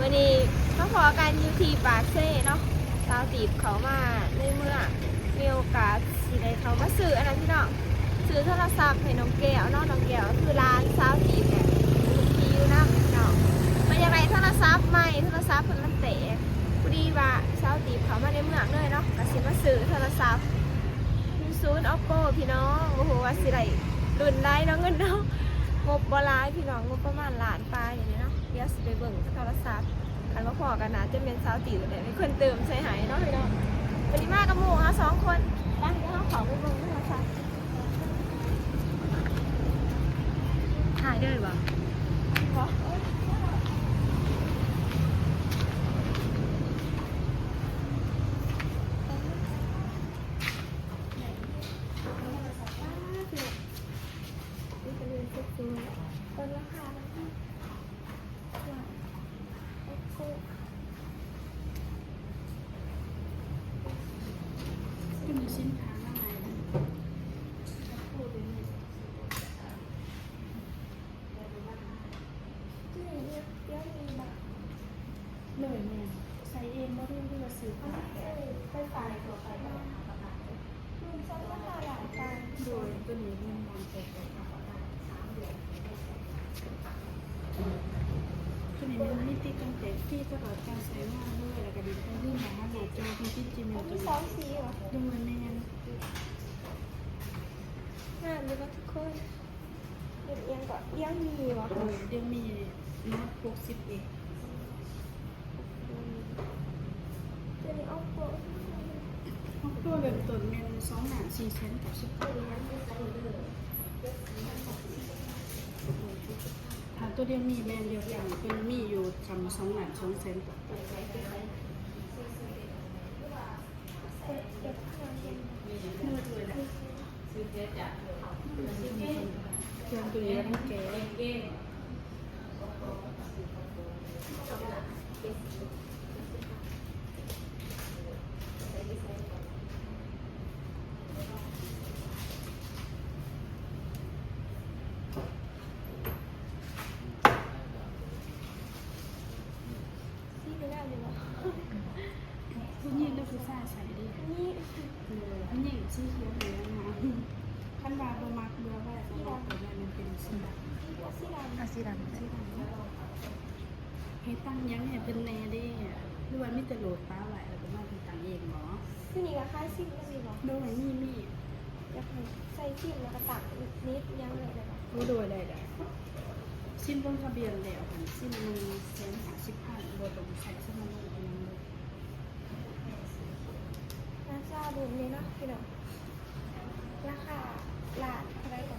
ມື້ນີ້ມາພໍ້ກັນຢູ່ທີ່ປາກເຊເນາະ, ຊາວຕີບເຂົ້າມາໃນເມືອງ ມີໂອກາດຊິໄດ້ເຂົ້າມາຊື້ອັນນັ້ນພີ່ນ້ອງ, ຊື້ໂທລະສັບໃຫ້ນ້ອງແກ້ວເນາະ, ນ້ອງແກ້ວຄືຫຼານຊາວຕີບແຫຼະ ທີ່ຢູ່ນຳພີ່ນ້ອງ, ມັນຢາກໄດ້ໂທລະສັບໃໝ່, ໂທລະສັບເພິ່ນມັນແຕກ, ພໍດີວ່າຊາວຕີບເຂົ້າມາໃນເມືອງເລີຍເນາະ, ກໍຊິມາຊື້ໂທລະສັບຢູ່ສູນໂອໂປພີ່ນ້ອງ, ບໍ່ຮູ້ວ່າຊິໄດ້ລຸ້ນໃດເນາະ, ເງິນເນາະ ງົບບໍ່ຫຼາຍພີ່ນ້ອງ, ງົບປະມານລ້ານປາຍນີ້ແຫຼະເນາະ. ດຽວຊິໄປເບິ່ງໂທລະສັບ, ຄັນວ່າພໍ້ກັນໜ້າຈະແມ່ນສາວຕິວແຫຼະເປັນຄົນເຕີມໃສ່ໃຫ້ເນາະພີ່ນ້ອງ. ມື້ນີ້ມາກັບໝູ່ເຮົາສອງຄົນ, ໄປ ດຽວເຮົາເຂົ້າໄປເບິ່ງໂທລະສັບ. ຖ່າຍເດີບໍ່? ບໍ່. ມີແຕ່ເລື່ອງສວຍໆ ເບິ່ງລາຄານຳ. ໂອ້ໂຫ ຄືມີສິນຄ້າມາໃໝ່ນະ. ໂດຍແມ່ນ ໃສ່ເອງບໍ່ ຫຼືວ່າຊື້? ອັນນີ້ເອີຍ ໄຟຟ້າ ໄຟຟ້າ. ໂດຍ ໂຕນີ້ແມ່ນ ໂຕນີ້ມັນມີຕິດຕັ້ງແຕ່ຟຣີຕະຫຼອດການໃຊ້ງານເລີຍ, ແລ້ວກໍດີໃສ່ລືມ ໃຫ້ເຮົາໜ້າຈໍເປັນຕິດຈີເມວ. ມີສອງສີຫວາ? ໂດຍ ແມ່ນ. ງາມຢູ່ບໍ່ທຸກຄົນ? ເປັນອີ່ຫຍັງເກາະ? ເຣຍວມີບໍ່? ໂດຍ ເຣຍວມີໂນ້ດຫົກສິບເອັດ. ໂຕນີ້ໂອໂປ ໂອໂປເລີ່ມຕົ້ນແມ່ນສອງລ້ານສີ່ແສນເກົ້າສິບພັນ. ຖ້າໂຕດຽວນີ້ແມ່ນດຽວກັນ ເພິ່ນມີຢູ່ສ່ຳສອງລ້ານສອງແສນກວ່າ. ເຄື່ອງໂຕນີ້ກຳລັງແກະ. ສີນີ້ງາມຢູ່ບໍ່? ຜູ້ຍິງກັບຜູ້ຊາຍໃສ່ເດ້. ຜູ້ຍິງ ເອີ ຜູ້ຍິງສີຂຽວນີ້ງາມ. ຄັນວ່າບໍ່ມັກເບື່ອໄວ້ ບໍ່ມັກກໍໄດ້ ມັນເປັນສີດຳ. ເອົາສີດຳ ເອົາສີດຳ ສີດຳ. ໃຫ້ຕັ້ງຫຍັງໃຫ້ເພິ່ນແດ່ເດ້ ຫຼືວ່າມີແຕ່ໂຫຼດປະໄວ້ ແລ້ວກໍມາເພິ່ນຕັ້ງເອງບໍ? ຄືນີ້ກໍຂາຍຊິມກໍມີບໍ? ໂດຍ ມີ ມີ. ຢາກໃຫ້ໃສ່ຊິມແລ້ວກໍຕັ້ງເນັດຫຍັງໄດ້ບໍ່? ໂດຍ ໄດ້ ໄດ້. ຊິມລົງທະບຽນແລ້ວຫັ້ນ ຊິມໜຶ່ງແສນຫ້າສິບພັນ ບໍ່ຕ້ອງໃຊ້ສຳມະໂນອີ່ຫຍັງເລີຍ. ໜ້າຈະລຸ້ນເລີຍເນາະພີ່ນ້ອງ. ລາຄາລ້ານເທົ່າໃດກໍ?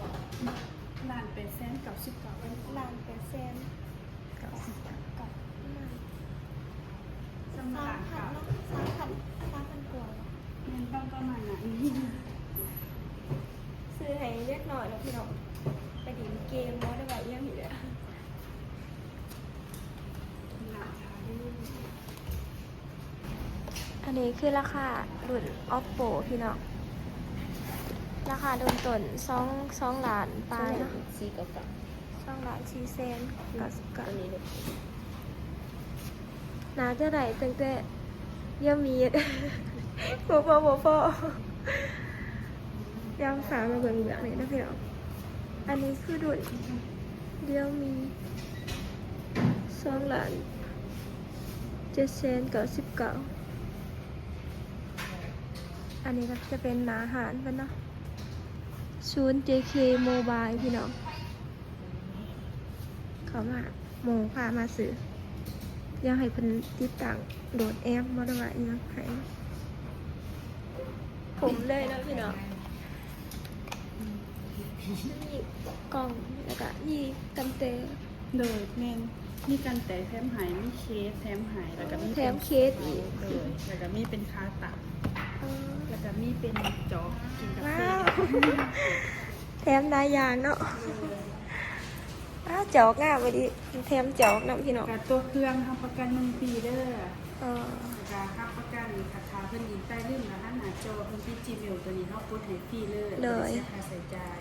ລ້ານແປດແສນເກົ້າສິບເກົ້າພັນ. ລ້ານແປດແສນເກົ້າສິບເກົ້າ. ສາມພັນເນາະ ສາມພັນ ສາມພັນກວ່າ. ແມ່ນ ປະມານນັ້ນ. ຊື້ໃຫ້ເດັກນ້ອຍເນາະພີ່ນ້ອງ ໄປຫຼິ້ນເກມບໍ ຫຼືວ່າອີ່ຫຍັງນີ້ແຫຼະ. ອັນນີ້ຄືລາຄາລຸ້ນໂອໂປພີ່ນ້ອງ, ລາຄາເລີ່ມຕົ້ນສອງ ສອງລ້ານປາຍເນາະ ສອງລ້ານສີ່ແສນເກົ້າສິບເກົ້າ. ໜ້າຈະໄດ້ຕັ້ງແຕ່ດຽວມີ ບໍ່ພໍ ບໍ່ພໍ. ດຽວພາມາເບິ່ງເບື້ອງນີ້ເນາະພີ່ນ້ອງ. ອັນນີ້ຄືລຸ້ນດຽວມີ ສອງລ້ານເຈັດແສນເກົ້າສິບເກົ້າ. ອັນນີ້ກໍຈະເປັນໜ້າຮ້ານເພິ່ນເນາະ ສູນເຈເຄໂມບາຍພີ່ນ້ອງ. ເຂົ້າມາ ໝູ່ພາມາຊື້. ຢາກໃຫ້ເພິ່ນຕິດຕັ້ງໂຫຼດແອັບບໍ່ ຫຼືວ່າອີ່ຫຍັງໃຫ້. ຜົມເລີຍເນາະພີ່ນ້ອງ. ມີກ່ອງ ແລ້ວກະມີກັນແຕ. ໂດຍ ແມ່ນ ມີກັນແຕແຖມໃຫ້ ມີເຄສແຖມໃຫ້ ແລ້ວກະມີ ແຖມເຄສອີກ. ໂດຍ ແລ້ວກະມີເປັນຂາຕັ້ງ. ອໍ ແລ້ວກະມີເປັນຈອກກິນກາເຟ. ວ້າວ ແຖມຫຼາຍຢ່າງເນາະ. ອ້າວ ຈອກງາມອີ່ຫຼີ ແຖມຈອກນຳພີ່ນ້ອງ. ກະຕົວເຄື່ອງຮັບປະກັນໜຶ່ງປີເດີ. ເອີ ກະຮັບປະກັນ ຖ້າເພິ່ນອີກໄດ້ລືມລະຫັດໜ້າຈໍ ເພິ່ນຕິດຈີເມວ ໂຕນີ້ເຮົາປົດໃຫ້ຟຣີເລີຍ. ໂດຍ ບໍ່ໄດ້ເສຍຄ່າໃຊ້ຈ່າຍ.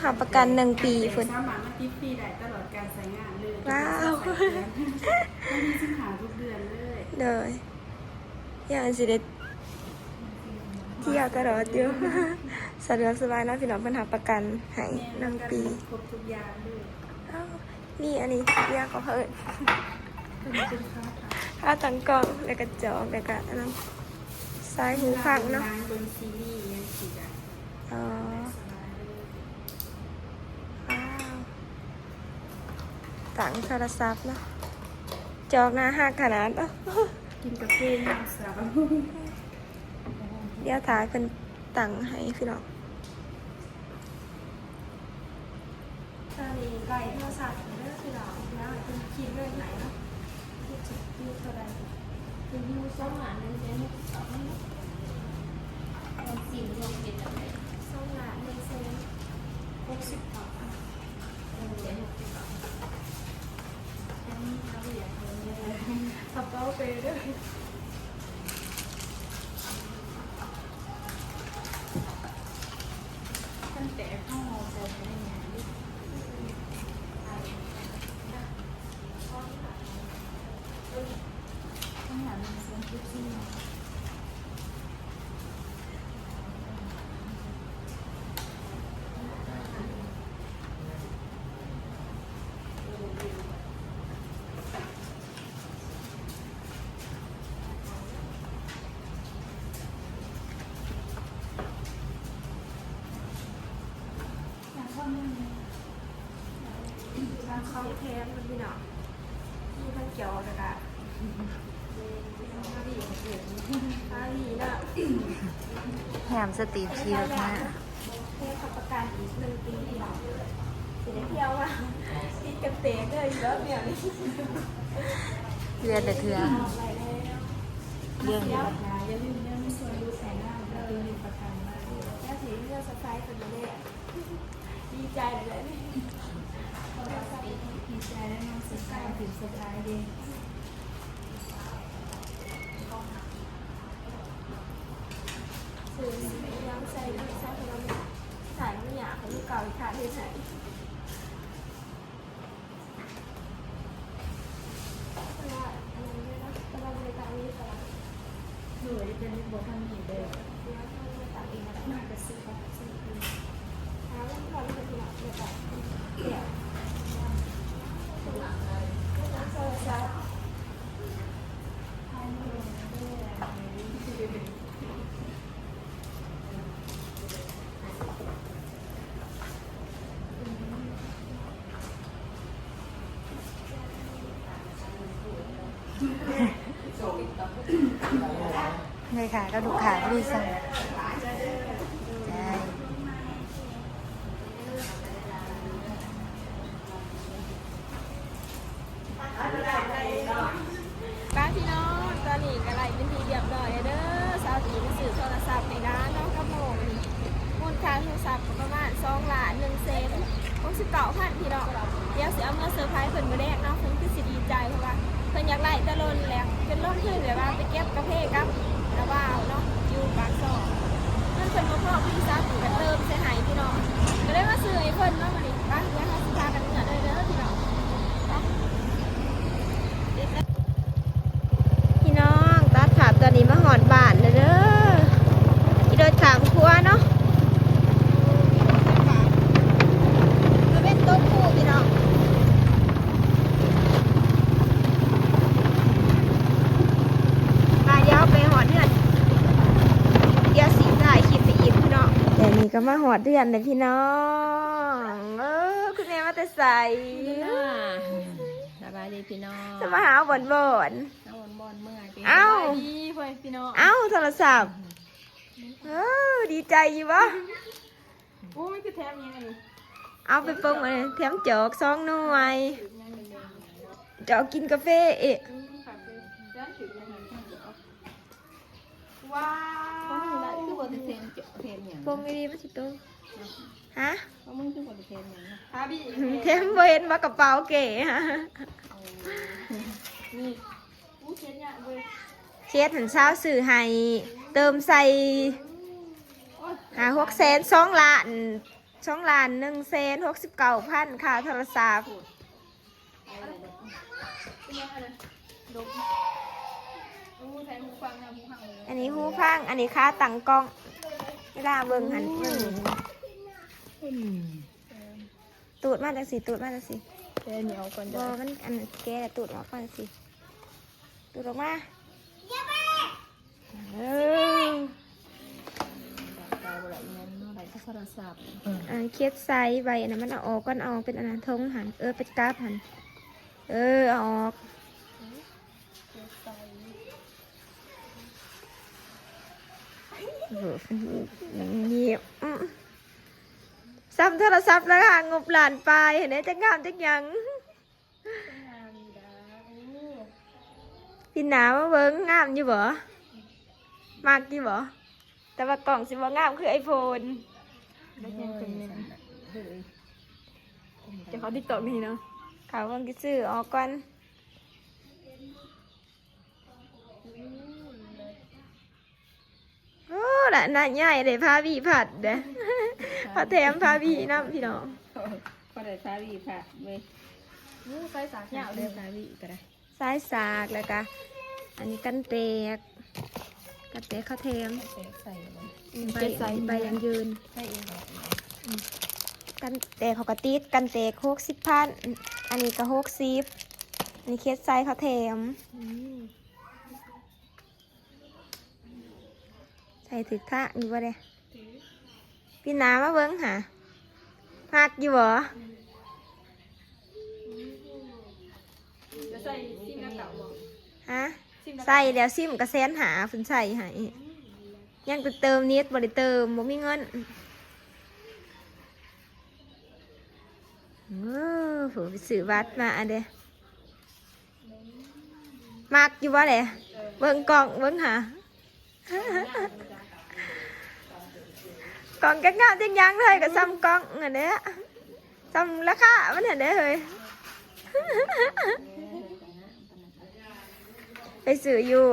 ຮັບປະກັນໜຶ່ງປີພຸ້ນ. ສາມາດມາຕິດຟຣີໄດ້ຕະຫຼອດການໃຊ້ງານເລີຍ. ວ້າວ ຈາກສອງເດືອນ ວັນທີສິບຫ້າທຸກເດືອນເລີຍ. ໂດຍ ຢ້ານຊິໄດ້ທ່ຽວຕະຫຼອດຢູ່. ສະດວກສະບາຍເນາະພີ່ນ້ອງ, ເພິ່ນຮັບປະກັນໃຫ້ໜຶ່ງປີ. ແມ່ນ ປະກັນຄົບທຸກຢ່າງເລີຍ. ອ້າວ ນີ້ ອັນນີ້ ເລື່ອງຂອງເພິ່ນ ເປັນຂາຕັ້ງ ຂາຕັ້ງກ້ອງ ແລ້ວກະຈອກ ແລ້ວກະອັນນັ້ນ ສາຍຫູຟັງເນາະ. ນັ່ງເບິ່ງຊີຣີຫຍັງຊີ້ກະ ອໍ ສະບາຍເລີຍ. ວ້າວ ຕັ້ງໂທລະສັບເນາະ, ຈອກໜ້າຮັກຂະໜາດ. ກິນກາເຟຍາມເຊົ້າ. ດຽວຖ້າເພິ່ນຕັ້ງໃຫ້ພີ່ນ້ອງ. ຕອນນີ້ໄລ່ໂທລະສັບເດີພີ່ນ້ອງ, ດຽວໃຫ້ເພິ່ນຄິດເງິນໃຫ້ເນາະ. ເຮັດຈັກຢູ່ເທົ່າໃດ? ເປັນຢູ່ສອງລ້ານໜຶ່ງແສນຫົກສິບເກົ້າພັນເນາະ. ເອົາຊິລວມເປັນເທົ່າໃດ? ສອງລ້ານໜຶ່ງແສນຫົກສິບເກົ້າພັນ. ເອີ ແສນຫົກສິບເກົ້າພັນ. ອັນນີ້ເຮົາຢາກເອົາເງິນ ກະເປົາເປເດີ. ມັນແຕກ ເຮົາເອົາໃສ່ໄປໄດ້ຫຍັງ? ຂອງແພງເພິ່ນພີ່ນ້ອງ, ມີທັງຈອກ ແລ້ວກະ ອາ ນີ້ເນາະ ແຖມສະຕີບຂີ່ລົດມາ. ເຮັດຮັບປະກັນອີກໜຶ່ງປີ ພີ່ນ້ອງ, ຊິໄດ້ທ່ຽວວ່າຕິດກັນແຕກເດີ ອີກແລ້ວແນວນີ້ ເດືອນລະເທື່ອ. ເດືອນລະເທື່ອ. ຢ່າລືມເດີ ມາຊ່ວຍລູກໃຫ້ນ້ຳເດີ ມີປະກັນມາເດີ. ແລ້ວຊິເມືອສະໄພເພິ່ນແລ້ວ ດີໃຈແລ້ວນີ້ ດີໃຈແລ້ວເນາະ ສະໄພຖືກສະໄພເດ້. ຊື້ອີ່ຫຍັງໃສ່ ໃສ່ຂະໜົມ ໃສ່ມັນຢາກ ຂອງເກົ່າອີກຄ່ະ ເຮັດໃຫ້ ເພາະວ່າອັນນັ້ນເດ້ເນາະ ແຕ່ວ່າບໍ່ໄດ້ຕັ້ງມີຕະຫຼາດ ໂດຍ ແຕ່ຍັງບໍ່ທັນມີເດ້ ດຽວເຮົາມາຕັ້ງເອງ ມາກະຊື້ ຊື້ ຫາເງິນກ່ອນ ແລ້ວກະ ແລ້ວກະ ແລ້ວ ໂທລະສັບ. ແມ່ຄ້າກັບລູກຄ້າບໍ່ໄດ້ສັ່ງ ໃຊ່. ໄປພີ່ນ້ອງ ຕອນນີ້ກະໄລ່ເປັນທີ່ຮຽບຮ້ອຍແລ້ວເດີ. ສາວຕີມາຊື້ໂທລະສັບໃຫ້ຫຼານເນາະ ກັບໂມນີ້ ມູນຄ່າໂທລະສັບກະປະມານສອງລ້ານໜຶ່ງແສນຫົກສິບເກົ້າພັນພີ່ນ້ອງ. ດຽວຊິເອົາເມືອເຊີໄພເພິ່ນມື້ແລງເນາະ ເພິ່ນຄືຊິດີໃຈ ເພາະວ່າເພິ່ນຢາກໄລ່ແຕ່ດົນແລ້ວ ຈົນລົງທຶນແບບວ່າໄປເກັບກາເຟກັບນ້າບ່າວເນາະ ຢູ່ປາກຊ່ອງ. ເງິນເພິ່ນບໍ່ພໍ ພີ່ສາວຕີກະເຕີມໃສ່ໃຫ້ພີ່ນ້ອງ ກະເລີຍມາຊື້ໃຫ້ເພິ່ນເນາະມື້ນີ້. ໄປ ດຽວເຮົາຊິພາກັນເມືອເດີພີ່ນ້ອງ. ພີ່ນ້ອງ ຕັດພາບຕອນນີ້ມາຮອດບ້ານແລ້ວເດີ ຂີ່ລົດຂ້າມຂົວເນາະ ຕາເວັນຕົກຄຸພີ່ນ້ອງ. ໄປ ດຽວໄປຮອດເຮືອນ ດຽວຊິຖ່າຍຄລິບໄປອີກພີ່ນ້ອງ. ແຕ່ນີ້ກະມາຮອດເຮືອນແລ້ວພີ່ນ້ອງ. ເອີ ຄຸນແມ່ມາແຕ່ໃສ? ສະບາຍດີພີ່ນ້ອງ ສະມາຫາບ່ອນໆ ຫາບ່ອນໆ ເມື່ອຍ. ເອົ້າ ສະບາຍດີພໍ່ແມ່ພີ່ນ້ອງ. ເອົ້າ ໂທລະສັບ ເອີ ດີໃຈຢູ່ບໍ່? ໂອ້ຍ ຄືແຖມຫຍັງອັນນີ້? ເອົາໄປປົງ ອັນນີ້ແຖມຈອກສອງໜ່ວຍ ຈອກກິນກາເຟເອະ. ວ້າວ ຂອງມຶງລະຄືບໍ່ໄດ້ແຖມ ແຖມຫຍັງ? ປົງດີໆ ມັນຊິຕົກ. ຮະ? ຂອງມຶງຄືບໍ່ໄດ້ແຖມຫຍັງ? ຫາບີ ແຖມບໍ່ເຫັນວ່າກະເປົາເກ ນີ້. ເຄສຫັ້ນສາວຊື້ໃຫ້ ເຕີມໃສ່ຫ້າຫົກແສນ ສອງລ້ານ ສອງລ້ານໜຶ່ງແສນຫົກສິບເກົ້າພັນ ຄ່າໂທລະສັບ. ອັນນີ້ຫູຟັງ ອັນນີ້ຂາຕັ້ງກ້ອງ ເວລາເບິ່ງຫັ້ນ ເບິ່ງ ຕູດມາຈັ່ງຊີ້ ຕູດມາຈັ່ງຊີ້. ແກະອັນນີ້ອອກກ່ອນ ບໍ່ ມັນອັນແກະແລ້ວຕູດອອກກ່ອນຊີ້ ຕູດອອກມາ. ເອີ ອັນເຂັດໃສ່ໃບອັນນັ້ນ ມັນເອົາອອກກ່ອນ ເອົາອອກເປັນອັນນັ້ນ ຖົງຫັ້ນ ເອີ ເປັນກັບຫັ້ນ ເອີ ເອົາອອກ. ໂອ້ໂຫ ງຽບ ອືມ ສ່ຳໂທລະສັບລາຄາງົບລ້ານປາຍຫັ້ນເດ້ ຈັກງາມຈັກຫຍັງ. ປີໜ້າມາເບິ່ງ ງາມຢູ່ບໍ່? ມັກຢູ່ບໍ່? ແຕ່ວ່າກ້ອງຊິບໍ່ງາມຄືໄອໂຟນ. ເຈົ້າຂອງຕິກຕັອກນີ້ເນາະ ເຂົ້າເບິ່ງຊື່ໆ ອອກກ່ອນ. ໂອ້ ລະນະໃຫຍ່ເດ້ ພາວີພັດເດ້ ພາແຖມພາວີນຳ ພີ່ນ້ອງ ພໍໄດ້ພາວີພັດເວີຍ. ໂອ້ ສາຍສາກຍາວເດ້ ພາວີກໍໄດ້ ສາຍສາກ ແລ້ວກະອັນນີ້ກັນແຕກ ກັນແຕກເຂົາແຖມ ກັນແຕກໃສ່ ອືມ ໃບ ເກັບໃສ່ ໃບຢັ້ງຢືນ ໃສ່ເອງ ອືມ ກັນແຕກເຂົາກໍຕິດ ກັນແຕກຫົກສິບພັນ ອັນນີ້ກໍຫົກສິບ ອັນນີ້ເຂັດໃສ່ເຂົາແຖມ ອືມ. ໃສ່ຖືກທາງຢູ່ບໍ່ເດ? ປີໜ້າມາເບິ່ງຫາ ມັກຢູ່ບໍ່? ຈະໃສ່ຊິມນຳເກົ່າບໍ່? ຮະ? ຊິມນຳເກົ່າ ໃສ່ແລ້ວ ຊິມກໍແສນຫ້າພຸ້ນ ໃສ່ໃຫ້ ຍັງໄປເຕີມເນັດ ບໍ່ໄດ້ເຕີມ ບໍ່ມີເງິນ. ໂອ້ໂຫ ໄປຊື້ບັດມາເດ້. ມັກຢູ່ບໍ່ແຫຼະ? ເບິ່ງກ້ອງເບິ່ງຫາ ກ້ອງຈັກງາມຈັກຫຍັງເລີຍ ກໍສ່ຳກ້ອງຫັ້ນແຫຼະ ສ່ຳລາຄາມັນຫັ້ນແຫຼະເຮີ້ຍ. ໄປຊື້ຢູ່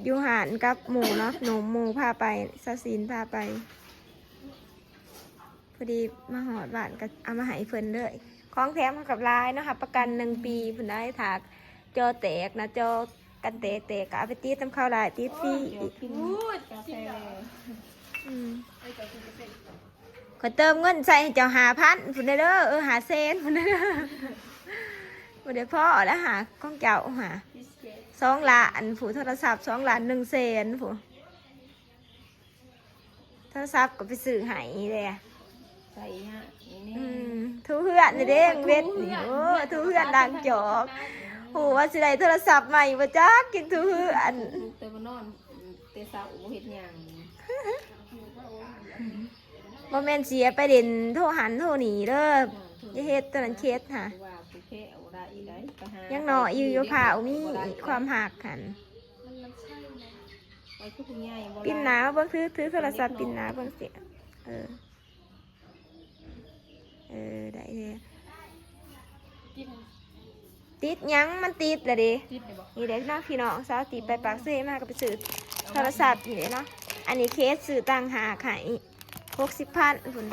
ຢູ່ຮ້ານກັບໝູ່ເນາະ ໜຸ່ມໝູ່ພາໄປ ສາວສິນພາໄປ. ພໍດີມາຮອດບ້ານກໍເອົາມາໃຫ້ເພິ່ນເລີຍ ຂອງແຖມເຮົາກັບຫຼາຍເນາະ ຮັບປະກັນໜຶ່ງປີພຸ້ນໄດ໋ ຖ້າຈໍແຕກ ໜ້າຈໍກັນແຕກແຕກກໍເອົາໄປຕິດນຳເຂົາໄດ້ ຕິດຟຣີອີກ. ໂອ້ຍ ກາແຟ ອືມ ຂ້ອຍເຕີມເງິນໃສ່ໃຫ້ເຈົ້າຫ້າພັນພຸ້ນເດີ ເອີ ຫ້າແສນພຸ້ນເດີ ບໍ່ໄດ້ພໍແລ້ວຫາ ຂອງເຈົ້າຫາ ສອງລ້ານພຸ້ນ ໂທລະສັບສອງລ້ານໜຶ່ງແສນພຸ້ນ. ໂທລະສັບກໍໄປຊື້ໃຫ້ແຫຼະ ໃສ່ຍາກນີ້ ອືມ ຖູເຮືອນນີ້ເດ້ ເວັດນີ້ ໂອ້ ຖູເຮືອນລ້າງຈອກ ຮູ້ວ່າຊິໄດ້ໂທລະສັບໃໝ່ບໍ່ຈັກ ກິນຖູເຮືອນ ແຕ່ມານອນ ແຕ່ເຊົ້າບໍ່ເຮັດຫຍັງ ບໍ່ແມ່ນຊິໄປຫຼິ້ນໂທຫັ້ນໂທນີ້ເດີ ຢ່າເຮັດຕົວນັ້ນເຂດຫາ ຍັງນ້ອຍຢູ່ ຢ່າຟ້າວມີຄວາມຮັກຫັ້ນ. ປິ່ນໜ້າມາເບິ່ງ ຖື ຖືໂທລະສັບປິ່ນໜ້າເບິ່ງຊິ ເອີ ເອີ ໄດ້ແລ້ວ ຕິດຫຍັງ ມັນຕິດລະເດ ຕິດແລ້ວບໍ່ ນີ້ເດ້ເນາະ ພີ່ນ້ອງ ສາວຕິໄປປາກເຊມາກໍໄປຊື້ໂທລະສັບນີ້ເດ້ເນາະ ອັນນີ້ເຄສຊື້ຕ່າງຫາກໃຫ້ ຫົກສິບພັນພຸ້ນ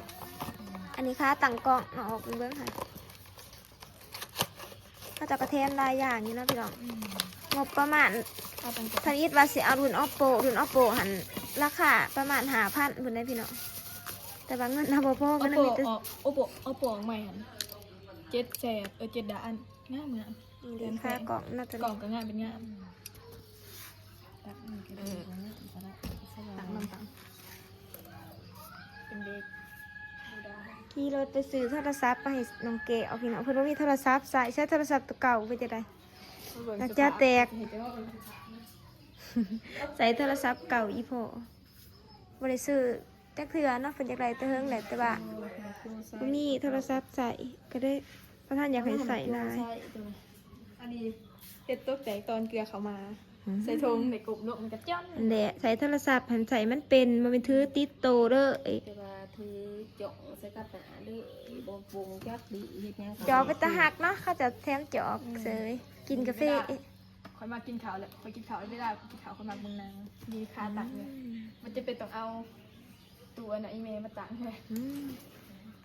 ອັນນີ້ຄ່າຕັ້ງກ້ອງເນາະ ອອກເບິ່ງໃຫ້ ເຂົາເຈົ້າກໍແຖມຫຼາຍຢ່າງຢູ່ເນາະພີ່ນ້ອງ ອືມ ງົບປະມານ ເອົາຕັ້ງແຕ່ ທຳອິດວ່າຊິເອົາລຸ້ນ Oppo ລຸ້ນ Oppo ຫັ້ນ ລາຄາປະມານຫ້າພັນພຸ້ນເດ້ພີ່ນ້ອງ ແຕ່ວ່າເງິນເຮົາບໍ່ພໍ ເງິນເຮົາມີແຕ່ Oppo ອອກ Oppo Oppo ອອກໃໝ່ຫັ້ນ ເຈັດແສນ ເອີ ເຈັດລ້ານ ງາມໆ ນີ້ເດ້ ຄ່າກ້ອງເນາະ ກ້ອງກໍງາມ ເປັນງາມ ເປັນເດັກ ຂີ່ລົດໄປຊື້ໂທລະສັບມາໃຫ້ນ້ອງແກ້ວ ພີ່ນ້ອງ ເພິ່ນບໍ່ມີໂທລະສັບໃຊ້ ໃຊ້ໂທລະສັບຕົວເກົ່າເປັນຈັ່ງໃດ ໜ້າຈະແຕກ ໃຊ້ໂທລະສັບເກົ່າອີ່ພໍ່ ບໍ່ໄດ້ຊື້ຈັກເທື່ອເນາະ ເພິ່ນຢາກໄດ້ແຕ່ເຫິງແຫຼະ ແຕ່ວ່າບໍ່ມີໂທລະສັບໃຊ້ ກໍເລີຍບໍ່ທັນຢາກໃຫ້ໃຊ້ຫຼາຍ. ອັນນີ້ເຮັດຕົກແຕກຕອນເກືອເຂົ້າມາ ອືມ ໃສ່ຖົງ ໃນກົບລົງ ມັນກະຈ້ອນ ຫັ້ນແຫຼະ ໃຊ້ໂທລະສັບຫັ້ນໃຊ້ມັນເປັນ ບໍ່ແມ່ນຖືຕິດໂຕເດີ ແຕ່ວ່າຖືຈ້ອງໃສ່ກັບໜ້າເດີ ບໍ່ປົງຈັກດີເຮັດຫຍັງ ຈອກເປັນຕາຮັກເນາະ ເຂົາເຈົ້າແຖມຈອກ ອືມ ເສີຍ ກິນກາເຟ ເວລາ ຂ້ອຍມັກກິນເຂົ້າແຫຼະ ຂ້ອຍກິນເຂົ້າເວລາ ຂ້ອຍກິນເຂົ້າ ຂ້ອຍມັກເບິ່ງໜັງ ມີຂາຕັ້ງເລີຍ ອືມ ມັນຈະເປັນຕ້ອງເອົາຕູ້ອັນນັ້ນ ອີ່ແມ່ມາຕັ້ງເລີຍ ອື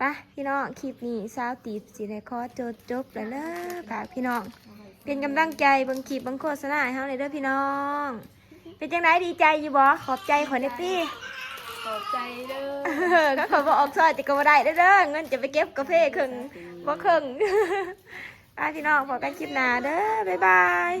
ມ. ປະພີ່ນ້ອງ ຄລິບນີ້ສາວຕີບຊິໄດ້ຂໍໂຕຈົບແລ້ວເດີ. ຝາກພີ່ນ້ອງເປັນກຳລັງໃຈເບິ່ງຄລິບເບິ່ງໂຄສະນາໃຫ້ເຮົາແດ່ເດີພີ່ນ້ອງ. ເປັນຈັ່ງໃດ ດີໃຈຢູ່ບໍ່? ຂອບໃຈຂ້ອຍແດ່ຕິ. ຂອບໃຈເດີ. ຄັນຂ້ອຍບໍ່ອອກຊ່ອຍຕິກໍບໍ່ໄດ້ເດີ ເງິນຈະໄປເກັບກາເຟເຄິ່ງບໍ່ເຄິ່ງ. ໄປພີ່ນ້ອງ ພໍ້ກັນຄລິບໜ້າເດີ ບາຍບາຍ.